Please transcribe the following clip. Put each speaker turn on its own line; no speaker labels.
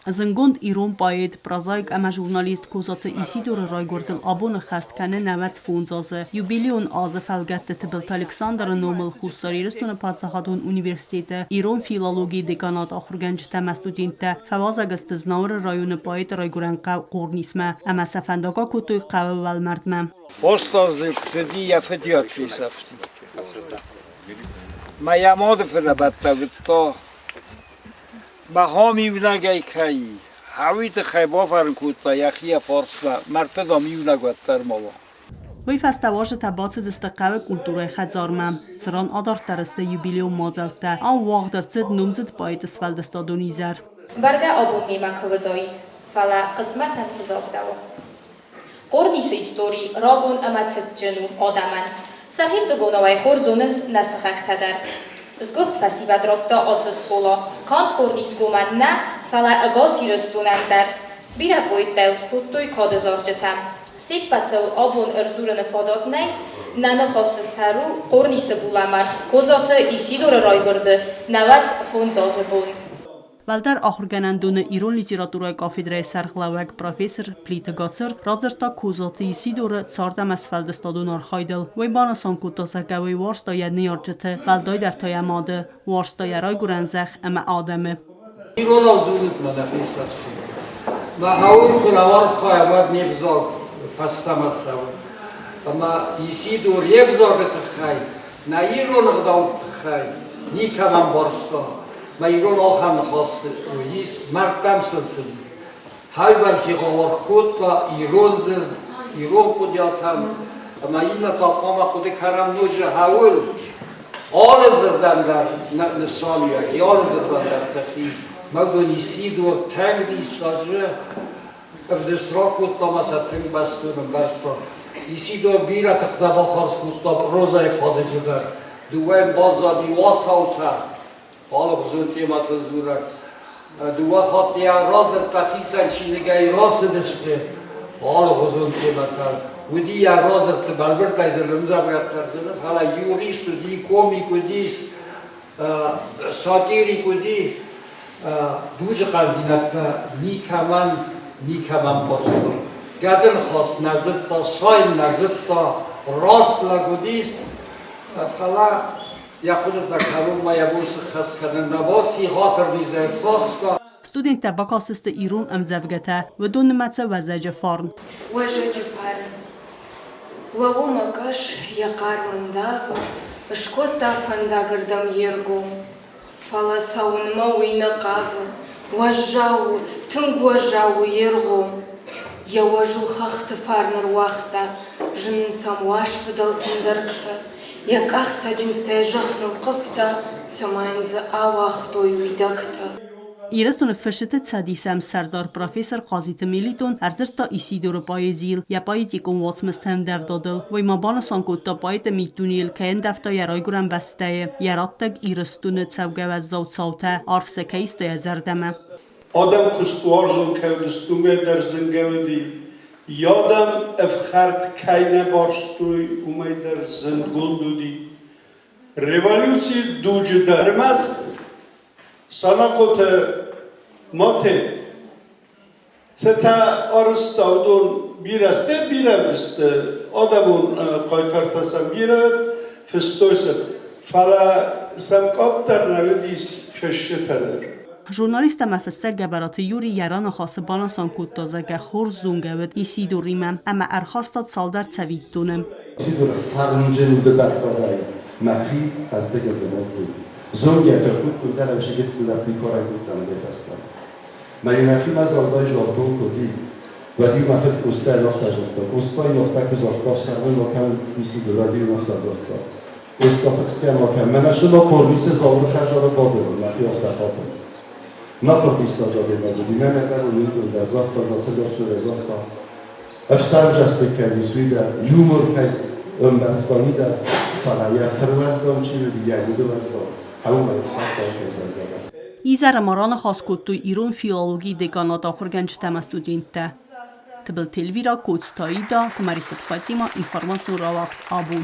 Зындгонд ирон поэт, прозаик ӕмӕ журналист Козаты Исидоры райгуырдыл абон ӕххӕст кӕны 95 азы. Юбилейон азы фӕлгӕтты Тыбылты Александры номыл Хуссар Ирыстоны паддзахадон университеты ирон филологийы деканат ахуыргӕнджытӕ ӕмӕ студенттӕ фӕуазӕг сты Знауыры районы поэты райгуырӕн хъӕу Хъорнисмӕ ӕмӕ сӕ фӕндаг акодтой хъӕуы уӕлмӕрдмӕ.
Остаз цыди йӕ фыдиаг фесӕфти. Мӕ йӕ мады фыдӕбӕттӕ уыдта. Махом иунӕгӕй кӕй хъӕуи тыххӕй бафарн кодта йӕхи йӕ фарсмӕ, мӕрдты, дам, иунӕг уӕддӕр ма уа.
Уый фӕстӕ уазджытӕ бацыдысты хъӕуы культурӕйы хӕдзармӕ, цыран адарддӕр сты юбилейон мадзӕлттӕ. Ам уагъд ӕрцыд номдзыд поэты сфӕлдыстадон изӕр.
Бӕргӕ абон немӕ куы уыдаид, фӕлӕ хъысмӕтӕн цы загъдӕуы. Хъорнисы истори рагон ӕмӕ цытджын у адӕмӕн. Сӕхирдыгонау ӕй хорз зонынц нӕ сыхӕгтӕ дӕр. Сгуыхт фӕсивӕд радта ацы скъола канд Хъорнисгомӕн нӕ, фӕлӕ ӕгас Ирыстонӕн дӕр. Бирӕ поэттӕ йыл скодтой кады зарджытӕ. Се ппӕтыл абон ӕрдзурыны фадат нӕй. Нӕ ныхасы сӕр у Хъорнисы булӕмӕргъ Козаты Исидоры райгуырды 95 азы бон.
Уӕлдӕр ахуыргӕнӕндоны ирон литературӕйы кафедрӕйы сӕргълӕууӕг профессор Плиты Гацыр радзырдта Козаты Исидоры цард ӕмӕ сфӕлдыстадон архайдыл. Уый банысан кодта, зӕгъгӕ, уый уарзта йӕ ныййарджыты, уӕлдайдӕр та йӕ мады, уарзта йӕ райгуырӕн зӕхх ӕмӕ адӕмы.
Иронау дзурут мӕ нӕ фесӕфдзӕн. Мӕ хауын куы нӕ архайа, уӕд не взаг фӕстӕмӕ цӕуы. Ӕмӕ Исидор йе взагы тыххӕй, нӕ ирон ӕгъдауы тыххӕй никӕмӕн барста. Мӕ ирон ахӕм ныхас ис, мӕрдтӕм сын цыди. Хайбар сигъаларгъ кодта ирон дзырд, ирон хъуыдиатӕн, ӕмӕ иннӕтӕ хъуамӕ хъуыды кӕнӕм ноджы хауыл. Алы дзырдӕн дӕр нысаниуӕг, алы дзырдӕн дӕр тыхи. Мӕгуыр Исидор тынг диссаджы ӕвдыст ракодта ӕмӕ сӕ тынг бӕстон ӕмбӕрста. Исидор бирӕ тыхтӕ бахардз кодта прозӕйы фадыджы дӕр. Дыууӕйӕн баззади уацаутӕ, алыгъуызон темӕтыл дзурӕг. Дыууӕ хатты йӕ радзырдта хицӕн чиныгӕй рацыдысты алыгъуызон темӕтӕ. Уыди йӕ радзырдты бӕлвырдӕй дзы ӕмдзӕвгӕтӕ дзы, фӕлӕ юрист уыди, комик уыдис, сатирик уыди. Дуджы хъӕндзинӕдтӕ никӕмӕн никӕмӕн бахстой. Гӕды ныхас нӕ зыдта, сайын нӕ зыдта, раст лӕг уыдис, фӕлӕ йӕ хъуыдытӕ кӕронмӕ йӕ бон сыххӕст кӕнын нӕ баци, гъатырнизӕй ӕрцахста.
Студенттӕ бакастысты ирон ӕмдзӕвгӕтӕ, уыдон нымӕцы Уӕзӕджы фарн.
Уӕзӕджы фарн. Лӕууы кӕс, йӕ хъарм ӕндавы, Ыскодта фӕндагырдӕм йе ргом. Фӕлӕ цӕуынмӕ уый нӕ хъавы, Уӕззау у, тынг уӕззау у йе ргъом. Йӕ уӕзыл хӕхты фарн ӕруагъта, Зынынц ӕм уаз фыдӕлты ндӕргтӕ. Йӕ къахцӕджындзтӕ йӕ зӕхх нылхъывта, Цыма йын дзы ауагътой уидӕгтӕ.
Ирыстоны Фысджыты Цӕдисы ӕмсӕрдар профессор Хъазиты Мелитон ӕрдзырдта Исидоры поэзийыл, йӕ поэтикон уацмыстӕ ӕндӕвдадыл. Уый ма банысан кодта, поэты миддунейыл кӕй ӕндӕвта йӕ райгуырӕн бӕстӕйы, йӕ раттӕг Ирыстоны цӕугӕ уӕззау цаутӕ, арф сӕ кӕй иста йӕ зӕрдӕмӕ.
Адӕм куыстуарзон кӕй уыдысты, уымӕй дӕр зынгӕ уыди. Йӕ адӕм ӕфхӕрд кӕй нӕ барстой, уымӕй дӕр зындгонд уыди. Революцийы дуджы дӕр ӕрмӕст Санахъоты Мате цытӕ арӕзта, уыдон бирӕ сты, бирӕ сты, адӕмон хъайтартӕ сӕм бирӕ фыстой сӕ, фӕлӕ сӕм къаддӕр нӕ уыдис фысджытӕ дӕр.
Журналист ӕмӕ фыссӕг Гӕбӕраты Юри йӕ раныхасы банысан кодта, зӕгъгӕ, хорз зонгӕ уыд Исидоримӕ ӕмӕ ӕрхаста цалдӕр цӕвиттоны.
Исидор фӕрнджын удыбӕркадӕй мӕхи хъӕздыгӕрдӕм Зонгӕтӕ кодтой дӕр ӕмӕ гыццылдӕр никуы кодтам фӕстӕмӕ. Мӕ нӕхимӕ зӕлдӕй зӕлдон куы уыди, уӕд-иу мӕ фыд Къостайӕн афтӕ загъта, Къостайы афтӕ куы загъта, ӕфсӕрмы ма кӕн, ницы уӕд-иу афтӕ загъта. Къоста тыхсгӕ ма кӕн, мӕнӕ сымах Хъорнисы Зауыры хӕдзары бадын, мӕхи афтӕ хатын. Нӕ хъуырдиссаджы адӕймаг уыди, мӕнӕ дӕр уый дӕр загъта, Гацыры загъта. Ӕфсӕрмдзӕстыг кӕй уыд, уый дӕр, юмор кӕй ӕмбӕрста, уый дӕр, фӕлӕ йӕ фыруӕздан чи уыди, йӕ уды уӕздан, хъӕумӕ хаттӕй кӕй зӕрдӕмӕ.
Изӕры ма раныхас кодтой ирон филологийы деканаты ахуыргӕнджытӕ ӕмӕ студенттӕ. Тыбылты Эльвира, Коцты Аида, Куымӕридты Фатимӕ, информацион рауагъд абон.